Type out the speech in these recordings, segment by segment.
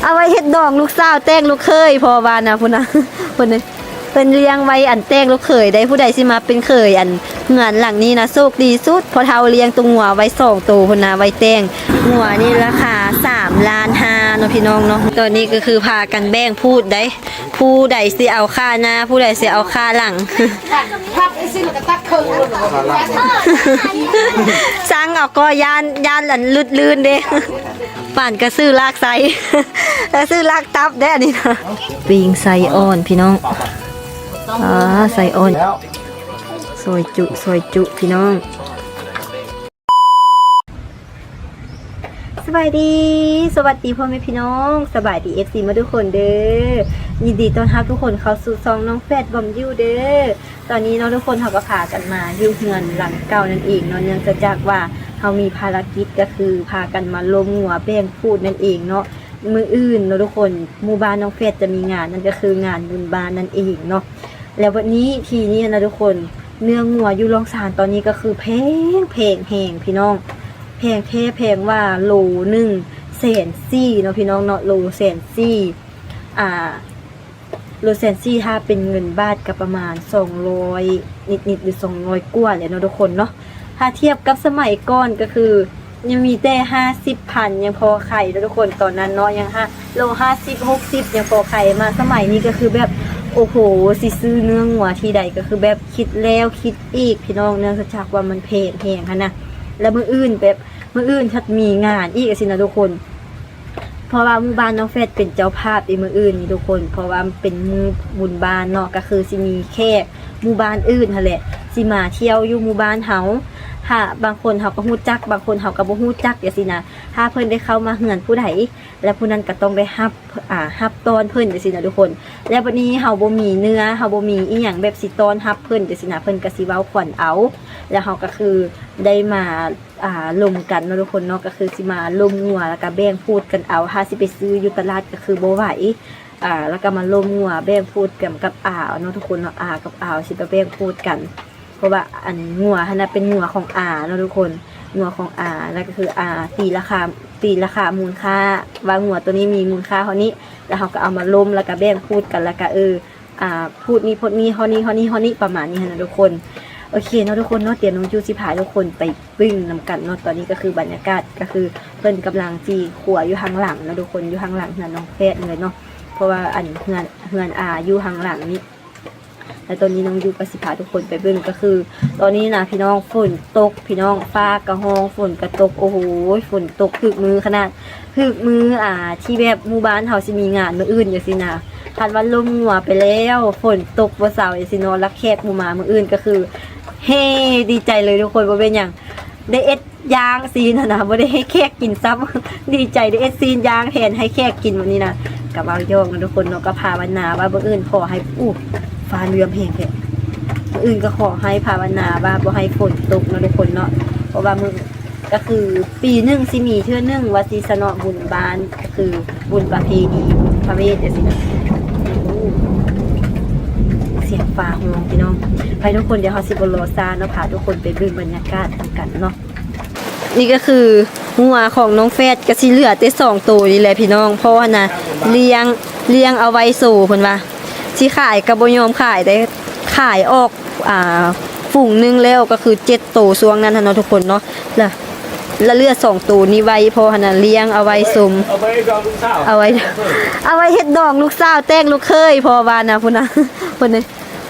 ເອົາໄວ້ເຮັດດອງລູກສາວແຕ່ງລູກເຂີຍ ພໍ່ວ່ານະ ພຸ້ນນະ ເພິ່ນ ເພິ່ນລ້ຽງໄວ້ອັນແຕ່ງລູກເຂີຍໄດ໋. ຜູ້ໃດຊິມາເປັນເຂີຍອັນເຮືອນຫຼັງນີ້ນະ ໂຊກດີສຸດ ພໍ່ເຖົ້າລ້ຽງຕົວງົວໄວ້ສອງໂຕພຸ້ນນະ ໄວ້ແຕ່ງ. ງົວນີ້ລາຄາສາມລ້ານຫ້າເນາະ ພີ່ນ້ອງເນາະ. ຕອນນີ້ກໍຄືພາກັນແບ່ງພູດໄດ໋ ຜູ້ໃດຊິເອົາຂ້າໜ້າ ຜູ້ໃດຊິເອົາຂ້າຫຼັງ. ທັບ ທັບໄອ້ຊິ້ນກໍຕັດເຄິ່ງ ຊ່າງເອົາກໍຢ້ານ ຢ້ານອັນຫຼຸດລື່ນເດ້. ປານກະຊື້ລາກໄສ້ ແລ້ວຊື້ລາກຕັບເດ້ ອັນນີ້ນະ. ປີ້ງໄສ້ອ່ອນພີ່ນ້ອງ ອ່າ ໄສ້ອ່ອນ ຊອຍຈຸ ຊອຍຈຸພີ່ນ້ອງ. ສະບາຍດີ ສະຫວັດດີພໍ່ແມ່ພີ່ນ້ອງ ສະບາຍດີ ເອັຟຊີ ໝົດທຸກຄົນເດີ. ຍິນດີຕ້ອນຮັບທຸກຄົນເຂົ້າສູ່ຊ່ອງນ້ອງແຟດບອມຢູ່ເດີ. ຕອນນີ້ເນາະທຸກຄົນ ເຮົາກໍພາກັນມາຢູ່ເຮືອນຫຼັງເກົ່ານັ້ນເອງເນາະ ເນື່ອງຈາກວ່າເຮົາມີພາລະກິດ ກໍຄືພາກັນມາລົມງົວແບ່ງພູດນັ້ນເອງເນາະ. ມື້ອື່ນເນາະທຸກຄົນ ໝູ່ບ້ານນ້ອງແຟດຈະມີງານ ນັ້ນກໍຄືງານບຸນບ້ານນັ້ນເອງເນາະ. ແລ້ວບັດນີ້ທີ່ນີ້ນະທຸກຄົນ ເນື້ອງົວຢູ່ລ່ອງຊານຕອນນີ້ກໍຄືແພງ ແພງແຮງພີ່ນ້ອງ ແພງແທ້ແພງວ່າ ໂລໜຶ່ງແສນສີ່ເນາະ ພີ່ນ້ອງເນາະ ໂລແສນສີ່ ອ່າ ໂລແສນສີ່ ຖ້າເປັນເງິນບາດກໍປະມານສອງຮ້ອຍນິດໆ ຫຼື ສອງຮ້ອຍກວ່າແຫຼະເນາະທຸກຄົນເນາະ. ຖ້າທຽບກັບສະໄໝກ່ອນກໍຄືຍັງມີແຕ່ຫ້າສິບພັນ ຍັງພໍຂາຍເນາະທຸກຄົນ ຕອນນັ້ນເນາະ ຍັງຫ້າ ໂລຫ້າສິບ ຫົກສິບ ຍັງພໍຂາຍ. ມາສະໄໝນີ້ກໍຄືແບບ ໂອ້ໂຫ ຊິຊື້ເນື້ອງົວທີ່ໃດກໍຄືແບບຄິດແລ້ວຄິດອີກພີ່ນ້ອງ ເນື່ອງຈາກວ່າມັນແພງແຮງຫັ້ນນະ. ແລ້ວມື້ອື່ນແບບ ມື້ອື່ນພັດມີງານອີກຈັ່ງຊີ້ນະທຸກຄົນ ເພາະວ່າໝູ່ບ້ານນ້ອງແຟດເປັນເຈົ້າພາບອີກມື້ອື່ນນີ້ທຸກຄົນ ເພາະວ່າເປັນມື້ບຸນບ້ານເນາະ ກໍຄືຊິມີແຂກໝູ່ບ້ານອື່ນຫັ້ນແຫຼະ ຊິມາທ່ຽວຢູ່ໝູ່ບ້ານເຮົາ. ຖ້າບາງຄົນເຮົາກໍຮູ້ຈັກ ບາງຄົນເຮົາກໍບໍ່ຮູ້ຈັກຈັ່ງຊີ້ນະ ຖ້າເພິ່ນໄດ້ເຂົ້າມາເຮືອນຜູ້ໃດ ແລ້ວຜູ້ນັ້ນກໍຕ້ອງໄດ້ຮັບ ອ່າ ຮັບຕ້ອນເພິ່ນຈັ່ງຊີ້ນະທຸກຄົນ. ແລ້ວບັດນີ້ເຮົາບໍ່ມີເນື້ອ ເຮົາບໍ່ມີອີ່ຫຍັງແບບຊິຕ້ອນຮັບເພິ່ນຈັ່ງຊີ້ນະ ເພິ່ນກໍຊິເວົ້າຂວັນເອົາ ແລ້ວເຮົາກໍຄືໄດ້ມາ ອ່າ ລົມກັນເນາະທຸກຄົນເນາະ ກໍຄືຊິມາລົມງົວ ແລ້ວກໍແບ່ງພູດກັນເອົາ. ຖ້າຊິໄປຊື້ຢູ່ຕະຫຼາດກໍຄືບໍ່ໄຫວ ອ່າ ແລ້ວກໍມາລົມງົວແບ່ງພູດກັນກັບອາເນາະທຸກຄົນເນາະ ອາກັບອາວຊິໄປແບ່ງພູດກັນ ເພາະວ່າອັນງົວຫັ້ນນະເປັນງົວຂອງອາເນາະທຸກຄົນ ງົວຂອງອາ ແລ້ວກໍຄືອາຕີລາຄາ ຕີລາຄາມູນຄ່າ ວ່າງົວໂຕນີ້ມີມູນຄ່າເທົ່ານີ້ ແລ້ວເຮົາກໍເອົາມາລົມ ແລ້ວກໍແບ່ງພູດກັນ ແລ້ວກໍ ເອີ ອ່າ ພູດນີ້ ພູດນີ້ ຮອດນີ້ ຮອດນີ້ ຮອດນີ້ ປະມານນີ້ຫັ້ນນະທຸກຄົນ. ໂອເຄເນາະທຸກຄົນເນາະ ດຽວນ້ອງຈູຊິພາທຸກຄົນໄປເບິ່ງນຳກັນເນາະ. ຕອນນີ້ກໍຄືບັນຍາກາດກໍຄືເພິ່ນກຳລັງຊິຄົວຢູ່ທາງຫຼັງເນາະທຸກຄົນ ຢູ່ທາງຫຼັງເຮືອນນ້ອງແຟດເລີຍເນາະ ເພາະວ່າອັນເຮືອນ ເຮືອນອາຢູ່ທາງຫຼັງນີ້. ແລ້ວຕອນນີ້ນ້ອງຢູກໍຊິພາທຸກຄົນໄປເບິ່ງ ກໍຄືຕອນນີ້ນະພີ່ນ້ອງ ຝົນຕົກພີ່ນ້ອງ ຟ້າກໍຮ້ອງ ຝົນກໍຕົກ ໂອ້ໂຫ ຝົນຕົກຖືກມື້ຂະໜາດ ຖືກມື້ ອ່າ ທີ່ແບບໝູ່ບ້ານເຮົາຊິມີງານມື້ອື່ນຈັ່ງຊີ້ນະ ຄັນວ່າລົມງົວໄປແລ້ວ ຝົນຕົກບໍ່ເຊົາຈັ່ງຊີ້ເນາະ ແລ້ວແຂກບໍ່ມາມື້ອື່ນ ກໍຄືເຮ ດີໃຈເລີຍທຸກຄົນ ບໍ່ເປັນຫຍັງ ໄດ້ເອັດ ຍ່າງຊີ້ນຫັ້ນນະ ບໍ່ໄດ້ໃຫ້ແຂກກິນຊ້ຳ ດີໃຈໄດ້ເອັດຊີ້ນຍ່າງແທນໃຫ້ແຂກກິນມື້ນີ້ນະ. ກະເວົ້າຢອກເນາະທຸກຄົນເນາະ ກະພາວະນາວ່າມື້ອື່ນຂໍໃຫ້ ອູ້ ຟ້າເຫຼືອມແຮງແທ້ ມື້ອື່ນກະຂໍໃຫ້ພາວະນາວ່າບໍ່ໃຫ້ຝົນຕົກເນາະທຸກຄົນເນາະ ເພາະວ່າມື້ ກະຄືປີໜຶ່ງຊິມີເທື່ອໜຶ່ງວ່າຊີ້ຊະເນາະ ບຸນບ້ານ ກະຄືບຸນປະເພນີ ບຸນພະເວດຈັ່ງຊີ້ນະ. ໂອ້ ສຽງຟ້າຮ້ອງພີ່ນ້ອງ ໄປທຸກຄົນ ດຽວເຮົາຊິບໍ່ລໍຊ້າເນາະ ພາທຸກຄົນໄປເບິ່ງບັນຍາກາດນຳກັນເນາະ. ນີ້ກໍຄືງົວຂອງນ້ອງແຟດກໍຊິເຫຼືອແຕ່ສອງໂຕນີ້ແຫຼະພີ່ນ້ອງ ເພາະວ່ານະ ລ້ຽງ ລ້ຽງເອົາໄວ້ໂຊ ເພິ່ນວ່າຊິຂາຍກໍບໍ່ຍອມຂາຍໄດ້ ຂາຍອອກ ອ່າ ຝູງໜຶ່ງແລ້ວກໍຄືເຈັດໂຕຊ່ວງນັ້ນຫັ້ນເນາະທຸກຄົນເນາະ ລະ ລະເຫຼືອສອງໂຕນີ້ໄວ້ ເພາະວ່ານະ ລ້ຽງເອົາໄວ້ຊົມ ເອົາໄວ້ ເອົາໄວ້ເຮັດດອງລູກສາວແຕ່ງລູກເຂີຍ ເພາະວ່ານະ ພຸ້ນນະ ເພິ່ນ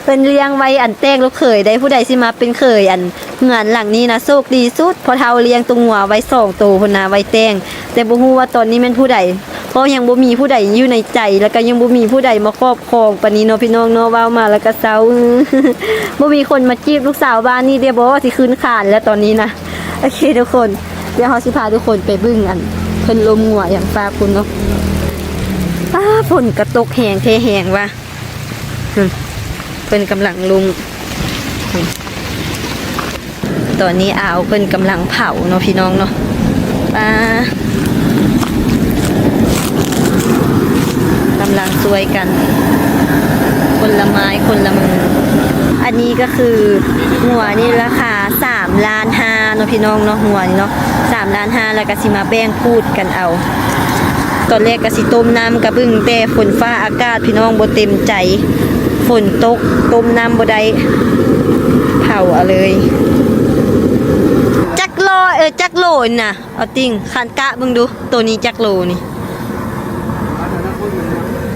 ເພິ່ນລ້ຽງໄວ້ອັນແຕ່ງລູກເຂີຍໄດ໋. ຜູ້ໃດຊິມາເປັນເຂີຍອັນເຮືອນຫຼັງນີ້ນະ ໂຊກດີສຸດ ພໍ່ເຖົ້າລ້ຽງຕົວງົວໄວ້ສອງໂຕພຸ້ນນະ ໄວ້ແຕ່ງ ແຕ່ບໍ່ຮູ້ວ່າຕອນນີ້ແມ່ນຜູ້ໃດ ເພາະຍັງບໍ່ມີຜູ້ໃດຢູ່ໃນໃຈ ແລ້ວກໍຍັງບໍ່ມີຜູ້ໃດມາຄອບຄອງປານນີ້ເນາະ ພີ່ນ້ອງເນາະ. ເວົ້າມາແລ້ວກໍເສົ້າ ບໍ່ມີຄົນມາຈີບລູກສາວບ້ານນີ້ເດ້ບໍ່ ຊິຂຶ້ນຄານແລ້ວຕອນນີ້ນະ. ໂອເຄທຸກຄົນ ດຽວເຮົາຊິພາທຸກຄົນໄປເບິ່ງອັນເພິ່ນລົມງົວຫຍັງປາກພຸ້ນເນາະ. ອ້າ ຝົນກະຕົກແຮງແທ້ແຮງວ່າ ເພິ່ນກຳລັງລົມ ຕອນນີ້ອາວເພິ່ນກຳລັງເຜົາເນາະ ພີ່ນ້ອງເນາະ. ປ້າ ກຳລັງຊ່ວຍກັນ ຄົນລະໄມ້ຄົນລະມື. ອັນນີ້ກໍຄືງົວນີ້ລາຄາສາມລ້ານຫ້າເນາະ ພີ່ນ້ອງເນາະ ງົວນີ້ເນາະ ສາມລ້ານຫ້າ ແລ້ວກໍຊິມາແບ່ງພູດກັນເອົາ. ຕອນແລກກໍຊິຕົ້ມນ້ຳກະບຶ້ງ ແຕ່ຝົນຟ້າອາກາດພີ່ນ້ອງບໍ່ເຕັມໃຈ ຝົນຕົກ ຕົ້ມນ້ຳບໍ່ໄດ້ ເຜົາເອົາເລີຍ. ຈັກໂລ ເອີ ຈັກໂລນີ້ນະ? ເອົາຕິງ ຄັນກະເບິ່ງດູ ໂຕນີ້ຈັກໂລນີ້? ປະ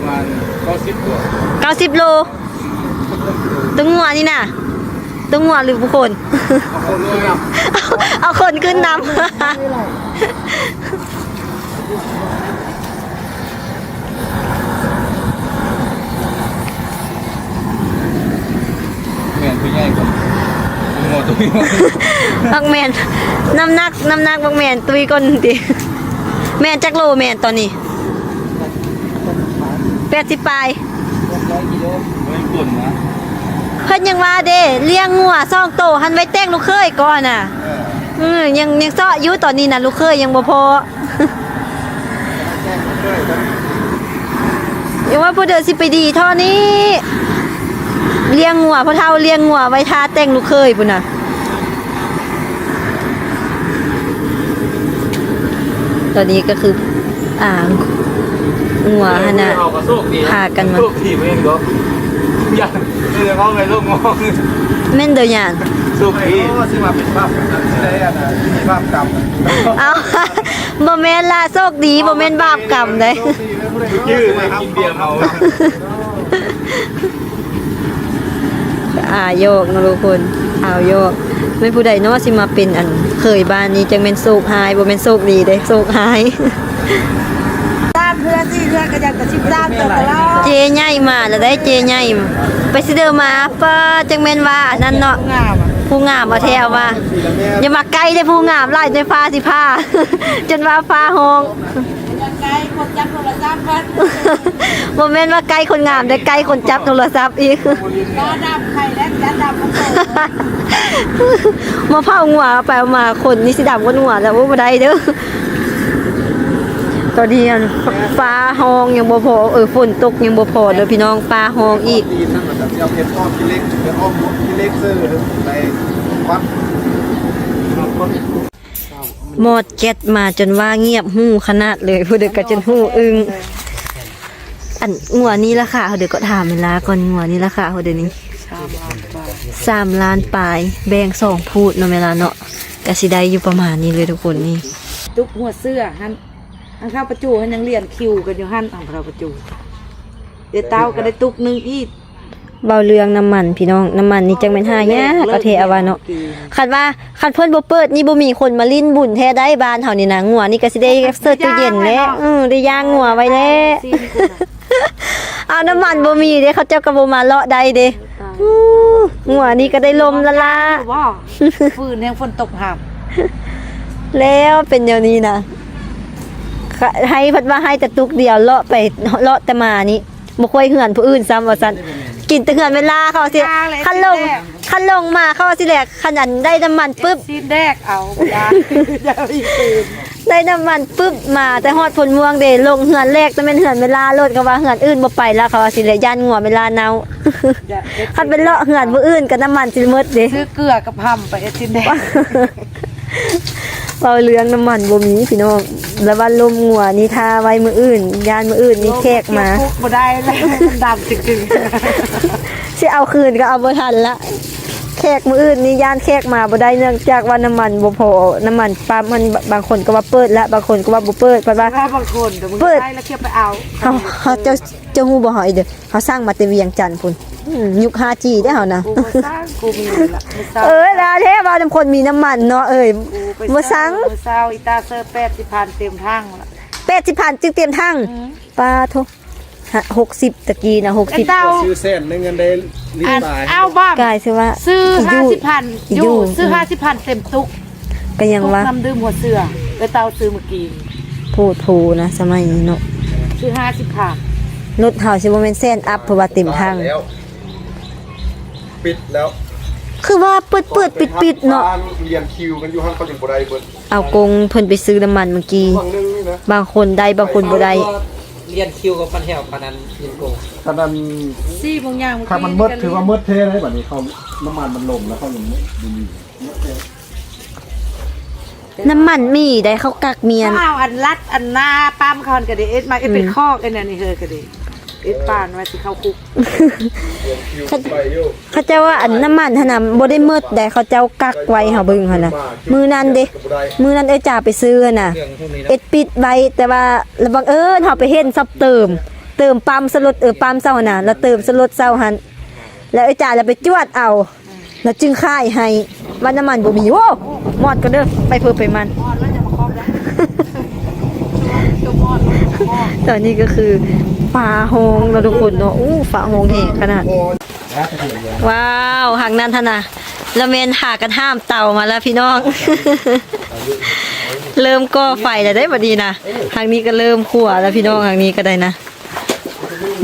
ມານເກົ້າສິບໂລ ເກົ້າສິບໂລ ໂຕງົວນີ້ນະ ໂຕງົວຫຼືຜູ້ຄົນ? ເອົາຄົນຂຶ້ນນຳ ເອົາ ເອົາຄົນຂຶ້ນນຳ. ແມ່ນ ຕົວໃຫຍ່ກວ່າງົວຕົວນີ້ ບັກແມ່ນ ນ້ຳໜັກ ນ້ຳໜັກບັກແມ່ນຕຸ້ຍກ່ອນຕິ. ແມ່ນຈັກໂລແມ່ນຕອນນີ້? ແປດສິບປາຍ ແປດສິບປາຍ ບໍ່ແມ່ນຄົນນະ. ເພິ່ນຍັງວ່າເດ້ ລ້ຽງງົວສອງໂຕຫັ້ນໄວ້ແຕ່ງລູກເຂີຍກ່ອນນະ. ເອີ ເອີ ຍັງ ຍັງເຊາະຢູ່ ຕອນນີ້ນະ ລູກເຂີຍຍັງບໍ່ພໍ. ຢ່າວ່າຜູ້ເດີຊິໄປດີເທົ່ານີ້ ລ້ຽງງົວ ພໍ່ເຖົ້າລ້ຽງງົວໄວ້ຖ້າແຕ່ງລູກເຂີຍພຸ້ນນະ. ຕອນນີ້ກໍຄື ອ່າ ງົວຫັ້ນນະ ພາກັນມາ ໂຊກດີເດ້ ຢ່າ ເອີ ເອົາໄປລົງງອ ແມ່ນເດີຫຍັງ? ໂຊກດີ ຊິມາເປັນບາບ ຊິໄດ້ອັນນັ້ນ ມີບາບກຳ. ເອົ້າ ບໍ່ແມ່ນລະ ໂຊກດີ ບໍ່ແມ່ນບາບກຳເດ້. ອ່າ ຢອກເນາະທຸກຄົນ ອ່າວ ຢອກ. ແມ່ນຜູ້ໃດເນາະຊິມາເປັນອັນເຂີຍບ້ານນີ້? ຈັ່ງແມ່ນໂຊກຮ້າຍ ບໍ່ແມ່ນໂຊກດີເດ້ ໂຊກຮ້າຍ. ສາມເທື່ອສີ່ເທື່ອກໍຢາກຈະສິບສາມຕົວຕະຫຼອດ. ເຈ້ໃຫຍ່ມາແລ້ວໄດ໋ ເຈ້ໃຫຍ່ ໄປຊິເດີມາ. ປ້າ ຈັ່ງແມ່ນວ່າອັນນັ້ນເນາະ ຜູ້ງາມ ເອົາແທ້ເອົາວ່າ. ຢ່າມາໃກ້ເດ້ ຜູ້ງາມຫຼາຍ ຈະຟ້າຊິຜ່າ ຈົນວ່າຟ້າຮ້ອງ. ບໍ່ແມ່ນວ່າໃກ້ຄົນຈັບໂທລະສັບເພິ່ນ ບໍ່ແມ່ນວ່າໃກ້ຄົນງາມເດ້ ໃກ້ຄົນຈັບໂທລະສັບອີກ. ໜ້າດຳໄຂ່ແລ້ວ ອັນດຳບໍ່ໂຕ ມາເຜົາງົວ ໄປເອົາມາ ຄົນນີ້ຊິດຳກວ່າງົວແລ້ວ ໂອ້ ບໍ່ໄດ້ເດີ. ຕອນນີ້ອັນ ຟ້າຮ້ອງຍັງບໍ່ພໍ ເອີ ຝົນຕົກຍັງບໍ່ພໍເດີພີ່ນ້ອງ ຟ້າຮ້ອງອີກ. ມອດແກັດມາຈົນວ່າງຽບຫູຂະໜາດເລີຍ ຜູ້ໃດກໍຈົນຫູອຶ້ງ. ອັນ ງົວນີ້ລາຄາເທົ່າໃດ? ກໍຖາມເວລາກ່ອນ ງົວນີ້ລາຄາເທົ່າໃດນີ້? ສາມລ້ານປາຍ ສາມລ້ານປາຍ ແບ່ງສອງພູດເນາະ ເວລາເນາະ ກະຊິໄດ້ຢູ່ປະມານນີ້ເລີຍທຸກຄົນນີ້. ຕຸກຫົວເສືອຫັ້ນ ອັນເຂົາປະຈູຫັ້ນຍັງລຽນຄິວກັນຢູ່ຫັ້ນ ອັນເຂົາປະຈູ ເອື້ອຍເຕົ້າກໍໄດ້ຕຸກໜຶ່ງອີກ. ເວົ້າເລື່ອງນ້ຳມັນພີ່ນ້ອງ ນ້ຳມັນນີ້ຈັ່ງແມ່ນຫາຍາກ ເອົາແທ້ເອົາວ່າເນາະ. ຄັນວ່າ ຄັນເພິ່ນບໍ່ເປີດນີ້ ບໍ່ມີຄົນມາຫຼິ້ນບຸນແທ້ໄດ໋ ບ້ານເຮົານີ້ນະ. ງົວນີ້ກໍຊິໄດ້ເສີດຕູ້ເຢັນແຫຼະ ເອີ ໄດ້ຍ່າງງົວໄວ້ແຫຼະ. ເອົາ ນ້ຳມັນບໍ່ມີເດ້ ເຂົາເຈົ້າກໍບໍ່ມາເລາະໄດ້ເດ້. ງົວນີ້ກໍໄດ້ລົມລະລະ ຝືນແຮງຝົນຕົກຫາບ ແລ້ວເປັນແນວນີ້ນະ. ໃຫ້ ເພິ່ນວ່າໃຫ້ແຕ່ຕຸກດຽວ ເລາະໄປເລາະແຕ່ມານີ້ ບໍ່ຄ່ອຍເຮືອນຜູ້ອື່ນຊ້ຳວ່າຊັ້ນ ກິນແຕ່ເຮືອນເວລາ. ເຂົາວ່າຊິ ຄັນລົງ ຄັນລົງມາເຂົາວ່າຊິແຫຼກ ຄັນອັນໄດ້ນ້ຳມັນປຶບ ຊີ້ນແດກເອົາ ບໍ່ໄດ້ ຢ່າໄປຕື່ນ ໄດ້ນ້ຳມັນປຶບ ມາແຕ່ຮອດໂພນມ່ວງເດ້ ລົງເຮືອນແລກຕ້ອງແມ່ນເຮືອນເວລາໂລດ. ເຂົາວ່າເຮືອນອື່ນບໍ່ໄປລະ ເຂົາວ່າຊິແຫຼະ ຢ້ານງົວເວລາເນົ່າ. ຄັນໄປເລາະເຮືອນຜູ້ອື່ນກໍນ້ຳມັນຊິໝົດເດ້ ຊື້ເກືອກັບຫຳໄປເຮັດຊີ້ນແດກ. ເວົ້າເລື່ອງນ້ຳມັນບໍ່ມີພີ່ນ້ອງ ລະວ່າລົມງົວນີ້ຖ້າໄວ້ມື້ອື່ນ ຢ້ານມື້ອື່ນມີແຂກມາ ປຸກບໍ່ໄດ້ແລ້ວ ມັນດຳຈະກຶງ. ຊິເອົາຄືນກໍເອົາບໍ່ທັນລະ ແຂກມື້ອື່ນນີ້ຢ້ານແຂກມາບໍ່ໄດ້ ເນື່ອງຈາກວ່ານ້ຳມັນບໍ່ພໍ ນ້ຳມັນປ້ຳຫັ້ນ ບາງຄົນກໍວ່າເປີດລະ ບາງຄົນກໍວ່າບໍ່ເປີດ ເພິ່ນວ່າ ບາງຄົນກໍບໍ່ໄດ້ລະ ເກັບໄປເອົາ. ເຮົາ ເຮົາ ເຈົ້າ ເຈົ້າຮູ້ບໍ່ ເຮົາອີເດີ ເຮົາສັ່ງມາແຕ່ວຽງຈັນພຸ້ນ ອືມ ຍຸກ ຫ້າຈີ ເດ້ເຮົານະ. ກູບໍ່ສ້າງ ກູມີລະ ມື້ເຊົ້າ ເອີຍ ລາແທ້ ເວົ້ານຳຄົນມີນ້ຳມັນເນາະເອີຍ ກູໄປ ບໍ່ສັ່ງ ມື້ເຊົ້າ ອີຕາເຊີແປດສິບພັນເຕັມຖັງລະ ແປດສິບພັນຈຶ່ງເຕັມຖັງ ອືມ ປາໂທ ຫະ ຫົກສິບ ຕະກີ້ນະ ຫົກສິບ ເອົາ ຊື້ແສນໜຶ່ງ ເງິນໄດ້ລິດປາຍ ເອົາບາດ ກາຍຄືວ່າ ຊື້ ອີຢູ່ ຫ້າສິບພັນ ອີຢູ່ ຢູ່ ຊື້ ອືມ ຫ້າສິບພັນເຕັມຕຸກ ກໍຍັງວ່າ ຕຸກນ້ຳດື່ມຫົວເສືອ ເອື້ອຍເຕົ້າຊື້ມື້ກີ້ ໂພດໂພນະ ສະໄໝນີ້ເນາະ ຊື້ຫ້າສິບພັນ ລົດເຮົາຊິບໍ່ແມ່ນແສນອັບ ເພາະວ່າເຕັມຖັງ ແລ້ວ ປິດແລ້ວ ຄືວ່າເປີດໆປິດໆເນາະ ລຽນຄິວກັນຢູ່ຫັ້ນ ເຂົາຍັງບໍ່ໄດ້ເບິດ ເອົາກົງເພິ່ນໄປຊື້ນ້ຳມັນມື້ກີ້ ບາງຄົນໄດ້ ບາງຄົນບໍ່ໄດ້ ລຽນຄິວກັບຄັນແຖວປານນັ້ນ ລຽນກົງ ຄັນນັ້ນ ສີ່ໂມງຍາມ ຄັນມັນໝົດ ຖືວ່າໝົດແທ້ເດ້ ບັດນີ້ເຂົາ ນ້ຳມັນມັນລົງແລ້ວ ເຂົາຍັງບໍ່ມີ. ນ້ຳມັນມີໄດ໋ ເຂົາກັກມ້ຽນ ເຂົາເອົາອັນລັດອັນນາປ້ຳເຂົາຫັ້ນກະໄດ້ ເອັດມາເອັດເປັນຄອກ ເອີ ອັນນັ້ນນີ້ເຮີກະໄດ້ ເອັດປານວ່າຊິເຂົ້າຄຸກ ເຂົາ ເຂົາເຈົ້າວ່າອັນນ້ຳມັນຫັ້ນນະບໍ່ໄດ້ໝົດໃດ໋ ເຂົາເຈົ້າກັກໄວ້ ເຮົາເບິ່ງຫັ້ນນະ ມື້ນັ້ນເດ້ ມື້ນັ້ນເອື້ອຍຈາໄປຊື້ຫັ້ນນະ ເອັດປິດໄວ້ ແຕ່ວ່າລະບັງເອີນເຮົາໄປເຫັນຊັອບເຕີມ ເຕີມປ້ຳສະຫຼົດ ເອີ ປ້ຳເຊົາຫັ້ນນະ ລະເຕີມສະຫຼົດເຊົາຫັ້ນ ລະເອື້ອຍຈາລະໄປຈວດເອົາ ລະຈຶ່ງຂາຍໃຫ້ ວ່ານ້ຳມັນບໍ່ມີ ໂອ້ ມອດກ່ອນເດີ ໄປເພີ້ໄປມັນ ຕອນນີ້ກະຄືຟ້າຮ້ອງເນາະທຸກຄົນເນາະ ໂອ້ ຟ້າຮ້ອງແຮງຂະໜາດ ວ້າວ ທາງນັ້ນຫັ້ນນະ ລະແມ່ນຫາກັນຫາມເຕົາມາລະພີ່ນ້ອງ ເລີ່ມກໍ່ໄຟລະເດ້ບາດນີ້ນະ ທາງນີ້ກະເລີ່ມຄົວລະພີ່ນ້ອງ ທາງນີ້ກະໄດ້ນະ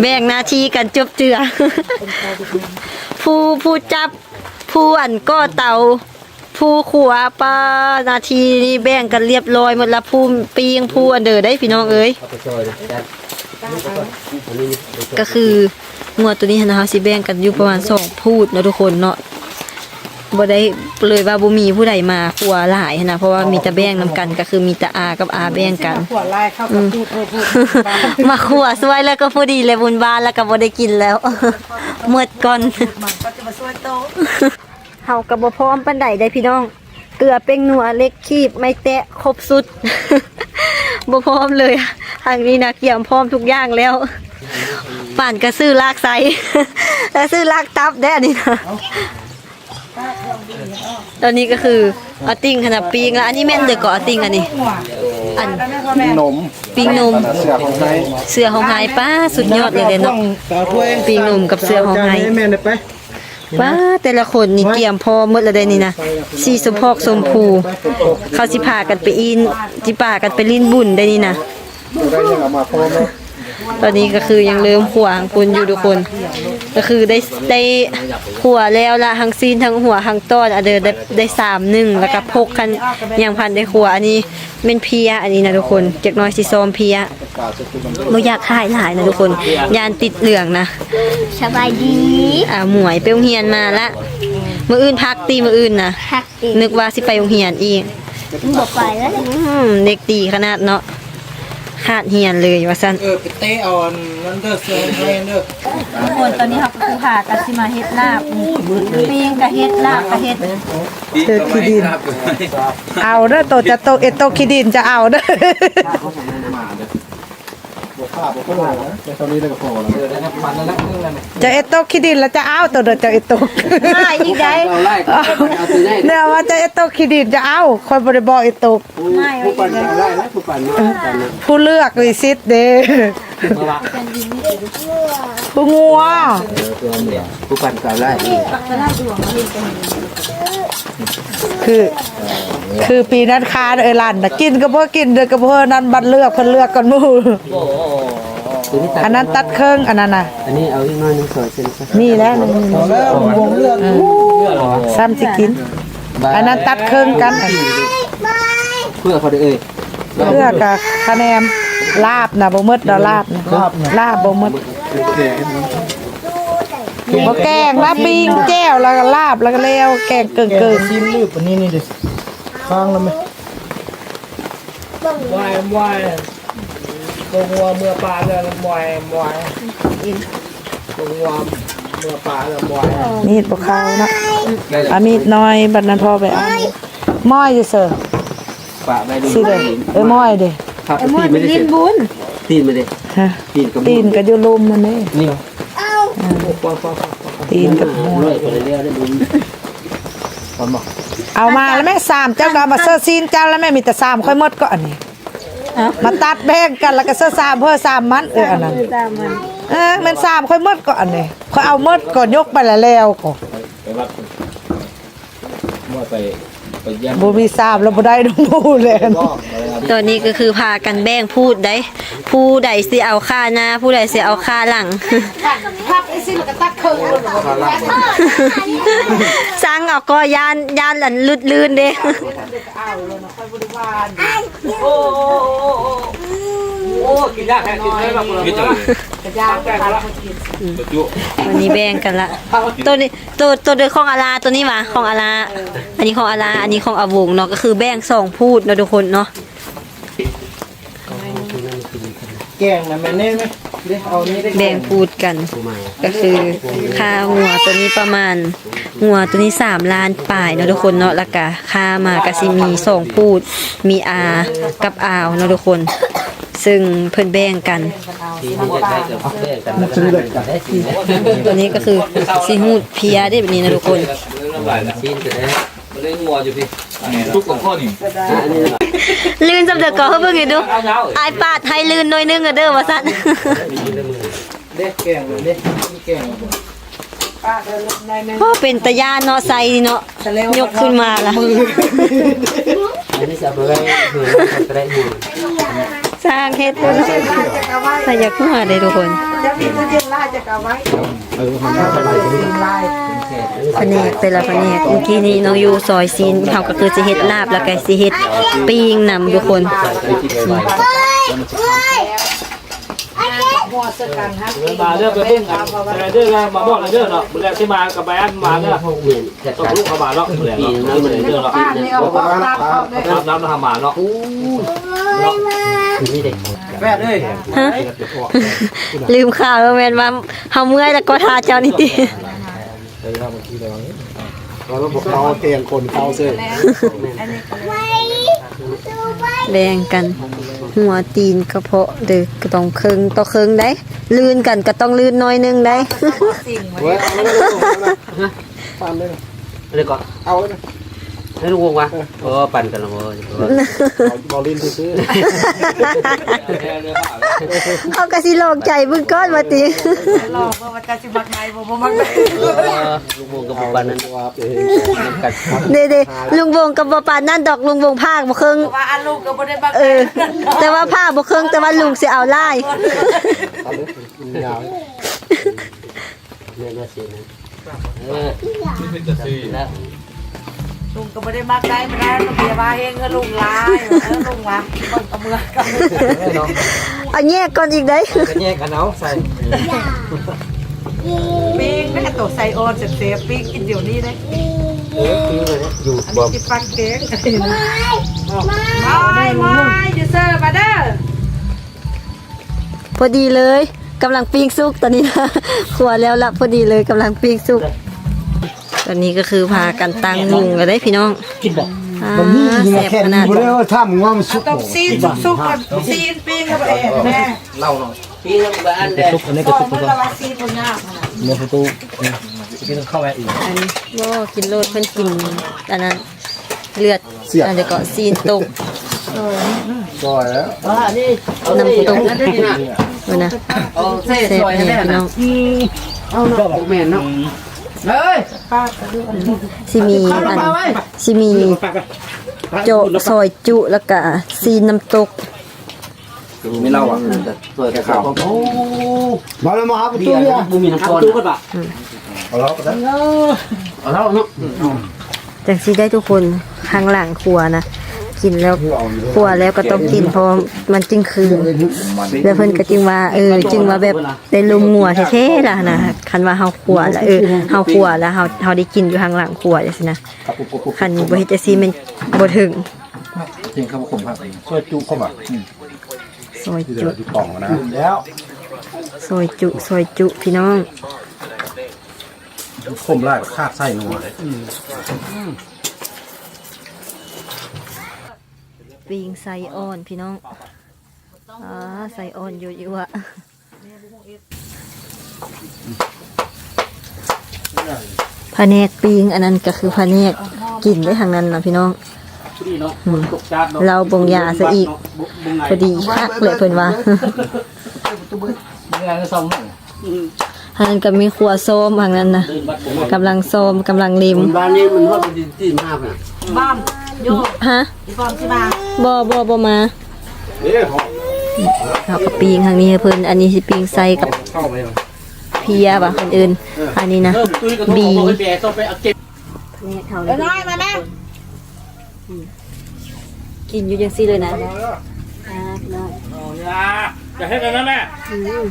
ແບ່ງໜ້າທີ່ກັນຈົບເຈືອ ຜູ້ ຜູ້ຈັບ ຜູ້ອັນກໍ່ເຕົາ ຜູ້ຄົວ ປ້າ ໜ້າທີ່ນີ້ແບ່ງກັນລຽບລ້ອຍໝົດລະ ຜູ້ປີ້ງ ຜູ້ອັນເດີໄດ້ພີ່ນ້ອງເອີຍ ກະຄືງົວໂຕນີ້ຫັ້ນນະ ເຮົາຊິແບ່ງກັນຢູ່ປະມານສອງພູດເນາະທຸກຄົນເນາະ ບໍ່ໄດ້ເລີຍວ່າບໍ່ມີຜູ້ໃດມາຄົວຫຼາຍຫັ້ນນະ ເພາະວ່າມີແຕ່ແບ່ງນຳກັນ ກະຄືມີແຕ່ອາກັບອາແບ່ງກັນ ຄັວຫຼາຍເຂົາກະພູດເພິ່ນພູດ ມາຄົວຊ່ວຍແລ້ວກະພໍດີແລ້ວ ບຸນບ້ານແລ້ວກະບໍ່ໄດ້ກິນແລ້ວ ໝົດກ່ອນ ມັນກະຈະມາຊ່ວຍໂຕ ເຮົາກະບໍ່ພ້ອມປານໃດເດ້ພີ່ນ້ອງ ເກືອ ແປ້ງນົວ ເຫຼັກຄີບ ໄມ້ແຕະ ຄົບຊຸດ ບໍ່ພ້ອມເລີຍ ທາງນີ້ນະກຽມພ້ອມທຸກຢ່າງແລ້ວ ປານກະຊື້ລາກໄຊ ແລະຊື້ລາກຕັບແດ່ອັນນີ້ນະ ຕອນນີ້ກະຄືອາຕິ່ງຫັ້ນນະປີ້ງ ລະອັນນີ້ແມ່ນເດີກະອາຕິ່ງອັນນີ້ ອັນ ປີ້ງນົມ ປີ້ງນົມ ເສືອຮ້ອງໄຫ້ ເສືອຮ້ອງໄຫ້ ປ້າ ສຸດຍອດເລີຍເນາະ ປີ້ງນົມກັບເສືອຮ້ອງໄຫ້ ແມ່ນໄປ ປ້າ ແຕ່ລະຄົນນີ້ກຽມພ້ອມໝົດລະເດ້ນີ້ນະ ສີສົມພອກຊົມພູ ເຂົາຊິພາກັນໄປອິ້ນ ຊິພາກັນໄປຫຼິ້ນບຸນໄດ້ນີ້ນະ ຕອນນີ້ກະຄືຍັງເລີ່ມຄົວທາງພຸ້ນຢູ່ທຸກຄົນ ກະຄືໄດ້ ໄດ້ຄົວແລ້ວລະ ທັງຊີ້ນ ທັງຫົວ ທັງຕ້ອນ ອາ ເດີ ໄດ້ ໄດ້ສາມໜຶ່ງ ລະກະພົກຫັ້ນ ຍັງພັນໄດ້ຄົວ ອັນນີ້ແມ່ນເພຍ ອັນນີ້ນະທຸກຄົນ ຈັກໜ້ອຍຊິຊ້ອມເພຍ ບໍ່ຢາກຖ່າຍຫຼາຍນະທຸກຄົນ ຢ້ານຕິດເຫຼືອງນະ ສະບາຍດີ ອາ ໝວຍໄປໂຮງຮຽນມາລະ ມື້ອື່ນພັກຕິ ມື້ອື່ນນະ ພັກຕິ ນຶກວ່າຊິໄປໂຮງຮຽນອີກ ບໍ່ໄປແລ້ວ ອືມ ເດັກດີຂະໜາດເນາະ ຂາດຮຽນເລີຍວ່າຊັ້ນ ເອີ ໄປເຕະເອົາອັນນັ້ນເດີ ເສືອໃຫ້ເດີ ທຸກຄົນ ຕອນນີ້ເຮົາກະຄືພາກັນຊິມາເຮັດລາບ ປີ້ງກະເຮັດ ລາບກະເຮັດ ເຮັດຂີ້ດິນ ເອົາເດີ ໂຕຈະໂຕ ເອັດໂຕຂີ້ດິນຈະເອົາເດີ ບໍ່ຂ້າບໍ່ໂຕແລ້ວ ແຕ່ເທົ່ານີ້ລະກະພໍລະ ເອີ ໄດ້ນຳມັນລະ ເອີ ນັ້ນແຫຼະ ຈະເອັດໂຕຂີ້ດິນລະຈະເອົາໂຕເດີ ຈະເອັດໂຕ ງ່າຍອີກໄດ ເອົາຫຼາຍ ເອົາໂຕໃຫຍ່ ແນວວ່າຈະເອັດໂຕຂີ້ດິນຈະເອົາ ຂ້ອຍບໍ່ໄດ້ບອກເອັດໂຕ ຜູ້ປັ່ນກະເອົາຫຼາຍນະ ຜູ້ປັ່ນ ຜູ້ເລືອກມີສິດເດ້ ຜູ້ງົວ ຜູ້ປັ່ນກະເອົາຫຼາຍ ຄື ຄືປີນັ້ນຄາເອີຍ ຫຼານນະ ກິນກະບໍ່ກິນ ເດີກະບໍ່ ນັ້ນບັດເລືອກ ເພິ່ນເລືອກກ່ອນໝູ່ ອັນນັ້ນຕັດເຄິ່ງ ອັນນັ້ນນະ ອັນນີ້ເອົາອີກໜ້ອຍໜຶ່ງ ຊອຍເສັ້ນ ມີແລ້ວ ເອົາແລ້ວ ເອີ ຊ້ຳຊິກິນ ອັນນັ້ນຕັດເຄິ່ງກັນ ເພື່ອເຂົາໄດ້ເອີຍ ເພື່ອກະຄະແນນ ລາບນະບໍ່ໝົດດອກ ລາບນະ ລາບນະ ລາບບໍ່ໝົດ ແກງ ບໍ່ແກງລະ ປີ້ງແຈ່ວລະກະລາບລະກະແລ້ວ ແກງເກິ່ງໆ ຊີ້ນລືບອັນນີ້ນີ້ເດ ຄ້າງລະແມ່ ວາຍ ວາຍ ຕົວງົວເມືອປ່າເດີ ມອຍ ມອຍ ຕົວງົວເມືອປ່າເດີ ມອຍ ມີດບໍ່ເຂົ້າເນາະ ເອົາມີດໜ້ອຍ ບັດນັ້ນພໍໄປເອົາ ມອຍຢູ່ເຊີ ປະໄວ້ ຊິເດີ ເອີ ມອຍເດ ພັບຕີນໄປເລີຍ ຕີນໄປເລີຍ ຮະ ຕີນກະ ຕີນກະຢູ່ລຸ່ມຫັ້ນເດ ນີ້ ຕີນກະ ເອົາມາລະແມ່ ສາມ ເຈົ້າກະເອົາມາເຊີຊີ້ນເຈົ້າລະແມ່ ມີແຕ່ສາມ ຂ້ອຍໝົດເກາະອັນນີ້ ມາຕັດແບ່ງກັນລະກະເຊີສາມເພີ້ສາມມັນ ເອີ ອັນນັ້ນ ເອີ ແມ່ນສາມ ຂ້ອຍໝົດເກາະອັນນີ້ ຂ້ອຍເອົາໝົດເກາະ ຍົກໄປລະແລ້ວເກາະ ບໍ່ມີສາມລະບໍ່ໄດ້ນຳໝູ່ແລ້ວ ຕອນນີ້ກະຄືພາກັນແບ່ງພູດໃດ ຜູ້ໃດຊິເອົາຂາໜ້າ ຜູ້ໃດຊິເອົາຂາຫຼັງ ພັບໄອ້ຊິລະກະຕັດເຄິ່ງ ສັ່ງເອົາກໍຢ້ານ ຢ້ານອັນຫຼຸດລື່ນເດ້ ເອົາແລ້ວນະ ຂ້ອຍບໍ່ໄດ້ວ່າ ໂອ້ ໂອ້ ກິນຍາກແທ້ ກິນໄດ້ບໍ່? ມີແຕ່ ອືມ ຕົວນີ້ແບ່ງກັນລະ ໂຕນີ້ ໂຕ ໂຕເດີຂອງອາລາ ໂຕນີ້ຫວາ ຂອງອາລາ ອັນນີ້ຂອງອາລາ ອັນນີ້ຂອງອາວົງເນາະ ກໍຄືແບ່ງສອງພູດເນາະທຸກຄົນເນາະ. ແກງນະແມ່ນແນ່ໄໝ? ເດ້ ເອົານີ້ໄດ້ ແບ່ງພູດກັນ ກໍຄືຄ່າຫົວໂຕນີ້ປະມານ ຫົວໂຕນີ້ສາມລ້ານປາຍເນາະທຸກຄົນເນາະ ແລ້ວກະຄ່າມາກະຊິມີສອງພູດ ມີອາກັບອາວເນາະທຸກຄົນ ເຊິ່ງເພິ່ນແບ່ງກັນ. ໂຕນີ້ກໍຄືຊິຫູດເພຍເດ້ແບບນີ້ນະທຸກຄົນ. ມາເລີຍງົວຢູ່ພີ້ ທຸກຂອງຂ້ອຍນີ້ ລື່ນສ່ຳໃດກໍເບິ່ງໃຫ້ດູ ອ້າຍປາດໃຫ້ລື່ນໜ້ອຍໜຶ່ງເດີວ່າຊັ້ນ. ເດ້ ແກງເດ້ ແກງ ໂອ້ ເປັນຕາຢ້ານເນາະ ໄຊນີ້ເນາະ ຍົກຂຶ້ນມາລະ ອັນນີ້ຊິເອົາໄປໄວ້ເຮືອນ ກໍໄດ້ຢູ່ ຊ່າງເຮັດເນາະ ແຕ່ຢາກຫົວເດ້ທຸກຄົນ. ພະແນກແຕ່ລະພະແນກ ເມື່ອກີ້ນີ້ນ້ອງຢູ່ຊອຍຊີ້ນ ເຮົາກໍຄືຊິເຮັດລາບ ແລ້ວກໍຊິເຮັດປີ້ງນຳທຸກຄົນ. ມາເດີ ໄປເບິ່ງອັນເດີ ມາບອກເດີເນາະ ມື້ແລກທີ່ມາກໍໄປອັນມາເດີ ຕ້ອງລຸກເຂົ້າມາເນາະ ມື້ແລກເນາະ ເດີເນາະ ຕາມນຳເຮົາມາເນາະ. ແຟດເອີຍ ຮະ ລືມຂ່າວ ແມ່ນວ່າເຮົາເມື່ອຍແລ້ວກໍຖ້າເຈົ້ານີ້ຕິ. ເອີ ເຮົາມາກິນແລ້ວ ເຮົາແກງຄົນເຂົ້າເຊີຍ. ແບ່ງກັນ ຫົວຕີນກະເພາະເດີ ກໍຕ້ອງເຄິ່ງຕໍ່ເຄິ່ງໄດ໋ ລື່ນກັນກໍຕ້ອງລື່ນໜ້ອຍໜຶ່ງໄດ໋. ເອົາເລີຍ ເອົາເລີຍ ເອົາເລີຍ ເອົາເລີຍ ໃຫ້ລູກວົງວ່າ ເອີ ເອີ ປັ່ນກັນລະບໍ່ ເວົ້າຫຼິ້ນຊື່ໆ. ເຮົາກໍຊິລອງໃຈເບິ່ງກ່ອນວ່າຕິ ລອງເບິ່ງວ່າຈະຊິມັກໄດ້ບໍ່ ບໍ່ມັກໄດ້. ເອີ ລຸງວົງກໍບໍ່ປານນັ້ນ ເດ້ໆ ລຸງວົງກໍບໍ່ປານນັ້ນດອກ ລຸງວົງພາກບໍ່ເຄິ່ງ ວ່າອັນລຸງກໍບໍ່ໄດ້ບັກ ເອີ ແຕ່ວ່າພາກບໍ່ເຄິ່ງ ແຕ່ວ່າລຸງຊິເອົາຫຼາຍ. ເອີ ລຸງກໍບໍ່ໄດ້ມັກໄດ້ ມັນໄດ້ ເພຍວ່າເຮັດເງິນລຸງຫຼາຍ ເອີ ລຸງວ່າ ເບິ່ງກະເມືອກັນ ເອົາແຍກກ່ອນອີກໄດ໋ ແຍກກັນເອົາໃສ່ ປີ້ງແມ່ໂຕໄສ້ອ່ອນແຊບໆ ປີ້ງກິນດຽວນີ້ເດ້. ເອີ ປີ້ງເລີຍ ຢູ່ ອັນນີ້ຊິປັກແກງ ມາຍ ມາຍ ຢູ່ເຊີມາເດີ. ພໍດີເລີຍ ກຳລັງປີ້ງສຸກຕອນນີ້ນະ ຄົວແລ້ວລະ ພໍດີເລີຍ ກຳລັງປີ້ງສຸກ. ຕອນນີ້ກໍຄືພາກັນຕັ້ງວົງແລ້ວເດ້ພີ່ນ້ອງ ກິນບໍ່ ອ່າ ແຊບຂະໜາດ ບໍ່ໄດ້ວ່າຖ້າມັນວ່າມັນສຸກ ຕ້ອງຊີ້ນສຸກໆ ຊີ້ນປີ້ງກໍບໍ່ໄດ້ແນ່ ເລົ່າເນາະ ປີ້ງກໍບໍ່ອັນ ສຸກ ອັນນີ້ກໍສຸກ ເວົ້າມັນລະວ່າຊີ້ນບໍ່ຍາກນະ ເນື້ອປະຕູ ກິນເຂົ້າໄວ້ອີກ ບໍ່ ກິນໂລດ ເພິ່ນກິນອັນນັ້ນ ເລືອດ ອັນໃດກໍຊີ້ນຕົກ ຊ່ອຍແລ້ວ ນ້ຳຕົກ ເບິ່ງນະ ແຊບແຮງພີ່ນ້ອງ ເອົາເນາະ ບໍ່ແມ່ນເນາະ ເອີຍ ຊິມີອັນ ຊິມີໂຈະ ຊອຍຈຸ ແລ້ວກະຊີ້ນນ້ຳຕົກ. ມີເຫຼົ້າອ່ະ ແຕ່ຊ່ອຍແຕ່ເຂົ້າ ໂອ້ ມາແລ້ວ ມາຫາປະຕູ ບໍ່ມີນ້ຳກ້ອນ ເອົາເຫຼົ້າກໍໄດ້ ເອົາເຫຼົ້າເນາະ ຈັ່ງຊີ້ໄດ້ທຸກຄົນ ຂ້າງຫຼັງຄົວນະ ກິນແລ້ວ ຄົວແລ້ວກໍຕ້ອງກິນ ເພາະມັນຈຶ່ງຄືນ ແລ້ວເພິ່ນກໍຈຶ່ງວ່າ ເອີ ຈຶ່ງວ່າແບບໄດ້ລົມງົວແທ້ໆລະນະ ຄັນວ່າເຮົາຄົວລະ ເອີ ເຮົາຄົວລະ ເຮົາ ເຮົາໄດ້ກິນຢູ່ຂ້າງຫຼັງຄົວຈັ່ງຊີ້ນະ ຄັນບໍ່ເຮັດຈັ່ງຊີ້ແມ່ນບໍ່ເຖິງ. ຈິງເຂົ້າມາຄົມພາກເອງ ຊອຍຈຸເຂົ້າມາ ອືມ ຊອຍຈຸ ຢູ່ປ່ອງນະ ແລ້ວ ຊອຍຈຸ ຊອຍຈຸ ພີ່ນ້ອງ ຄົມຫຼາຍຂາດໃສ່ນົວເດ້ ອືມ ປີ້ງໄສ້ອ່ອນ ພີ່ນ້ອງ ອ່າ ໄສ້ອ່ອນ ຍົວະໆ. ພະແນກປີ້ງ ອັນນັ້ນກໍຄືພະແນກກິນໄດ້ທາງນັ້ນນະພີ່ນ້ອງ ອືມ ເຫຼົ້າບົງຢາຊະອີກ ພໍດີຄັກແຫຼະເພິ່ນວ່າ ທາງນັ້ນກໍມີຄົວຊ້ອມ ທາງນັ້ນນະ ກຳລັງຊ້ອມ ກຳລັງເລັມ ບ້ານນີ້ມັນຮອດໄປຕີນມາກນະ ບ້ານ ຮະ ອີ່ປ້ອມຊິມາ ບໍ່ ບໍ່ ບໍ່ມາ ເຮົາກໍປີ້ງທາງນີ້ໃຫ້ເພິ່ນ ອັນນີ້ຊິປີ້ງໃສ່ກັບເພຍວ່າຄົນອື່ນ ອັນນີ້ນະ ບີ ເອີ ນ້ອຍມາແມ່ ອືມ ກິນຢູ່ຈັ່ງຊີ້ເລີຍນະ ອ່າ ພີ່ນ້ອງ ເອົານີ້ລະ ຈະເຮັດອັນນັ້ນແຫຼະ ອືມ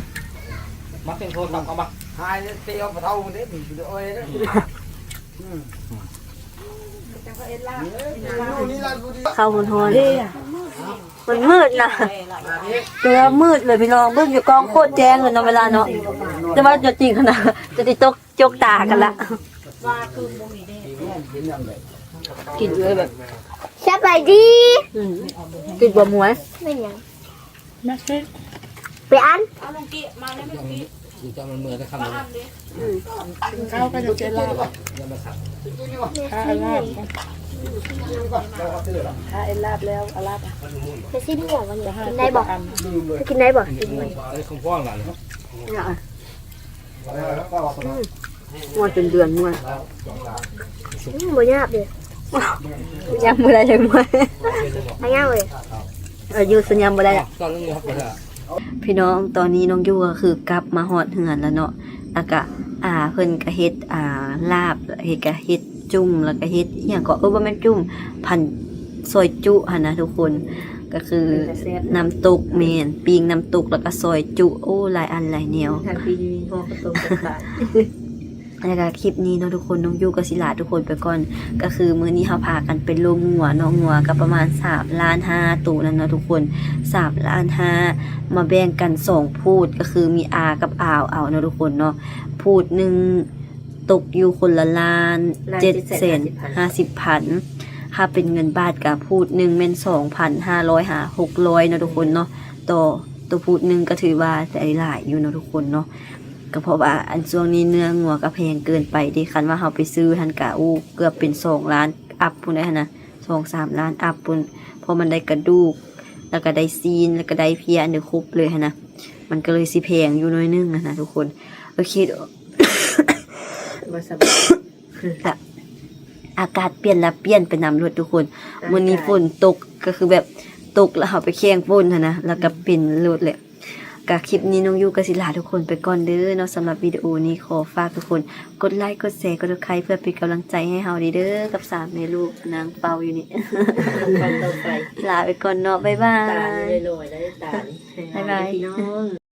ມາເປັນໂທນນຳເອົາມາ ຫາຍເຕະເອົາປະເທົາເດ້ ມີຢູ່ເດີ ໂອ້ຍ ອືມ ເຂົ້າຮ້ອນໆ ມັນມືດນະ ແຕ່ວ່າມືດເລີຍພີ່ນ້ອງ ເບິ່ງຢູ່ກ້ອງໂຄດແຈ້ງເລີຍເນາະ ເວລາເນາະ ແຕ່ວ່າຕົວຈິງຫັ້ນນະ ຈະຕິຕົກ ຈົກຕາກັນລະ ກິນເລີຍແບບ ສະບາຍດີ ອືມ ກິນບໍ່ໝວຍ ແມ່ນຫຍັງ ມາຊິ ໄປອັນ ເອົາລົງກີ້ມາແລ້ວແມ່ນກີ້ ເຈົ້າມັນເມື່ອຍແຕ່ຄ່ຳ ມາອັນເດ້ ອືມ ກິນເຂົ້າກັນຢູ່ເຈລາບ ຖ້າອັນລາບ ຖ້າອັນລາບແລ້ວ ອັນລາບ ໄປຊິໝວກວັນນີ້ ກິນໄດ້ບໍ່ ກິນໄດ້ບໍ່ ກິນໄດ້ ຂອງພໍ່ຫຼານ ອືມ ງວດເປັນເດືອນງວດ ອືມ ບໍ່ຍາກເດ້ ຍັງບໍ່ໄດ້ຈັກງວດ ບໍ່ຍາກເລີຍ ເອີ ຢູ່ສັນຍາມບໍ່ໄດ້ລະ ພີ່ນ້ອງ ຕອນນີ້ນ້ອງຢູ່ກໍຄືກັບມາຮອດເຮືອນແລ້ວເນາະ ແລ້ວກະ ອ່າ ເພິ່ນກະເຮັດ ອ່າ ລາບ ເຮັດ ກະເຮັດຈຸ້ມ ແລ້ວກະເຮັດອີ່ຫຍັງເກາະ ເອີ ບໍ່ແມ່ນຈຸ້ມ ພັນ ຊອຍຈຸຫັ້ນນະທຸກຄົນ ກໍຄື ເປັນຕາແຊບ ນ້ຳຕົກ ແມ່ນ ປີ້ງນ້ຳຕົກ ແລ້ວກໍຊອຍຈຸ ໂອ້ ຫຼາຍອັນຫຼາຍແນວ ທາງປີນີ້ຫໍ່ເຂົ້າຕົ້ມກັບປາ ແລ້ວກໍຄລິບນີ້ເນາະທຸກຄົນ ນ້ອງຢູ່ກໍຊິລາທຸກຄົນໄປກ່ອນ ກໍຄືມື້ນີ້ເຮົາພາກັນໄປລົມງົວເນາະ ງົວກໍປະມານສາມລ້ານຫ້າໂຕນັ້ນເນາະທຸກຄົນ ສາມລ້ານຫ້າ ມາແບ່ງກັນສອງພູດ ກໍຄືມີອາກັບອາວເອົາເນາະທຸກຄົນເນາະ ພູດໜຶ່ງ ຕົກຢູ່ຄົນລະລ້ານ ລ້ານ ເຈັດແສນຫ້າສິບພັນ ຖ້າເປັນເງິນບາດກະພູດໜຶ່ງແມ່ນສອງພັນຫ້າຮ້ອຍຫາຫົກຮ້ອຍເນາະທຸກຄົນເນາະ ຕໍ່ ຕໍ່ພູດໜຶ່ງກະຖືວ່າໄດ້ຫຼາຍຢູ່ເນາະທຸກຄົນເນາະ ກະເພາະວ່າອັນຊ່ວງນີ້ເນື້ອງົວກະແພງເກີນໄປເດ ຄັນວ່າເຮົາໄປຊື້ຫັ້ນກະ ໂອ້ ເກືອບເປັນສອງລ້ານອັບພຸ້ນໄດ໋ຫັ້ນນະ ສອງສາມລ້ານອັບພຸ້ນ ເພາະມັນໄດ້ກະດູກ ແລ້ວກະໄດ້ຊີ້ນ ແລ້ວກະໄດ້ເພຍ ອັນເດີຄົບເລີຍຫັ້ນນະ ມັນກະເລີຍຊິແພງຢູ່ໜ້ອຍໜຶ່ງຫັ້ນນະທຸກຄົນ ໂອເຄ ບໍ່ສະບາຍ ກະອາກາດປ່ຽນລະປ່ຽນໄປນຳໂລດທຸກຄົນ ອາກາດ ມື້ນີ້ຝົນຕົກ ກໍຄືແບບຕົກແລ້ວເຮົາໄປແຂ່ງຝົນຫັ້ນນະ ແລ້ວກໍເປັນໂລດແຫຼະ ກະຄລິບນີ້ນ້ອງຢູ່ກໍຊິລາທຸກຄົນໄປກ່ອນເດີເນາະ ສຳລັບວິດີໂອນີ້ຂໍຝາກທຸກຄົນກົດໄລ ກົດແຊ ກົດ Subscribe ເພື່ອເປັນກຳລັງໃຈໃຫ້ເຮົາເດີ ກັບສາມແມ່ລູກນັ່ງເປົ່າຢູ່ນີ້ ລາໄປກ່ອນເນາະ ບາຍບາຍ ຕານນ້ອຍໆ ຕານ ບາຍບາຍ ພີ່ນ້ອງ.